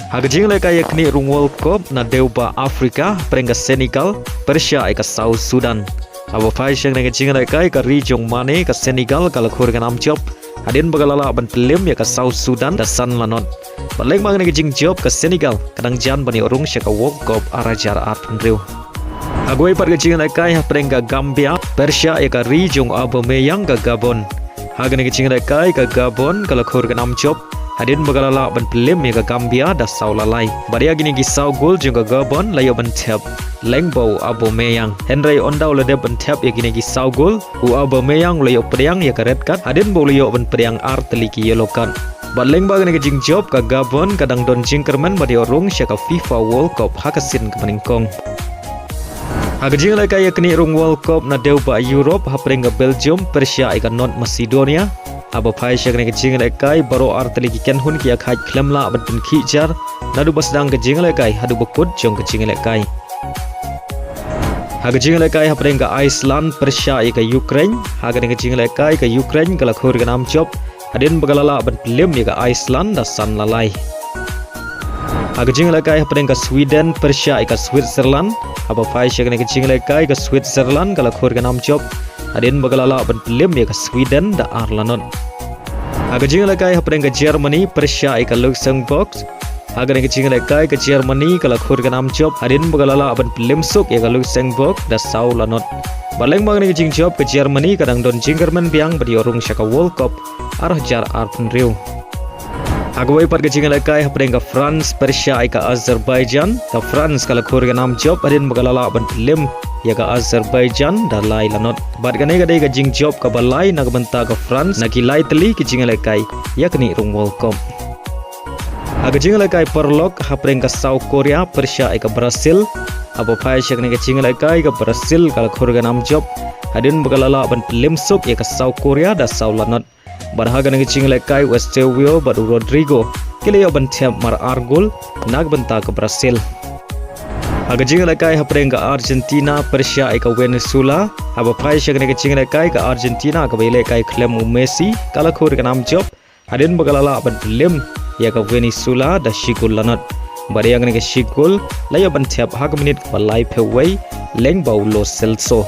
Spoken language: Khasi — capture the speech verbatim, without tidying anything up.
Ha ka jinglehkai ïa kane ka rung World Cup na dewbah Africa, hapdeng ka Senegal pyrshah ïa ka South Sudan. Haba phai sha kane ka jinglehkai, ka ri jong Mane ka Senegal ka la khur ka nam jop hadien ba ka la lah ban pynliem ïa ka South Sudan da san la not. Bad lyngba kane ka jingjop, ka Senegal ka dang jan ban ïoh rung sha ka World Cup ar hajar arphew hynriew. Ha kawei pat ka jinglehkai, hapdeng ka Gambia pyrshah ïa ka ri jong Aubameyang ka Gabon. Ha kane ka jinglehkai, ka Gabon ka la khur ka nam jop hadien ba ka la lah ban pynliem ïa ka Gambia da saw la lai. Bad ïa kine ki saw gol jong ka Gabon la ïoh ban thep lyngba u Aubameyang. Hynrei ynda u la dep ban thep ïa kine ki saw gol, u Aubameyang u la ïoh pdiang ïa ka red card hadien ba u la ïoh ban pdiang ar tylli ki yellow card. Bad lyngba kane ka jingjop, ka Gabon ka dang don jingkyrmen ban ïoh rung sha ka FIFA World Cup ha ka sien kaba nyngkong. Ha ka jinglehkai ïa kane ka rung World Cup na dewbah Europe, hapdeng ka Belgium pyrshah ïa ka North Macedonia. Haba phai sha kane ka jinglehkai, baroh ar tylli ki kynhun ki ïakhaid khlem lah ban pynkhih jar naduh ba sdang ka jinglehkai haduh ba kut jong ka jinglehkai. Ha ka jinglehkai, hapdeng ka Iceland pyrshah ïa ka Ukraine. Ha kane ka jinglehkai, ka Ukraine ka la khur ka nam jop hadien ba ka la lah ban pynliem ïa ka Iceland da san la lai. Ha ka jinglehkai, hapdeng ka Sweden pyrshah ïa ka Switzerland. Haba phai sha kane ka jinglehkai, ka Switzerland ka la khur ka nam jop hadien ba ka la lah ban pynliem ïa ka Sweden da ar la not. Ha ka jinglehkai, hapdeng ka Germany pyrshah ïa ka Luxembourg. Ha kane ka jinglehkai, ka Germany ka la khur ka nam jop hadien ba ka la lah ban pynliem suk ïa ka Luxembourg da saw la not. Bad lyngba kane ka jingjop, ka Germany ka dang don jingkyrmen biang ban ïoh rung sha ka World Cup ar hajar arphew hynriew. Ha kawei pat ka jinglehkai, hapdeng ka France pyrshah ïa ka Azerbaijan, ka France ka la khur ka nam jop hadien ba ka la lah ban pynliem ïa ka Azerbaijan da lai la not. Bad kane ka dei ka jingjop kaba lai na ka bynta ka France na ki lai tylli ki jinglehkai ïa kane ka rung World Cup. Ha ka jinglehkai paralok, hapdeng ka South Korea pyrshah ïa ka Brazil. Haba phai sha kane ka jinglehkai, ka Brazil ka la khur ka nam jop hadien ba ka la lah ban pynliem suk ïa ka South Korea da saw la not. Bad ha kane ka jinglehkai, u Eusebio bad u Rodrygo ki la ïoh ban thep mar ar gol na ka bynta ka Brazil. Ha ka jinglehkai, hapdeng ka Argentina pyrshah ïa ka Venezuela. Haba phai sha kane ka jinglehkai, ka Argentina kaba ïalehkai khlem u Messi ka la khur ka nam jop hadien ba ka la lah ban pynliem ïa ka Venezuela da shi gol la not. Bad ïa kane ka shi gol la ïoh ban thep ha ka minit kaba laiphew wei lyngba u Lo Celso.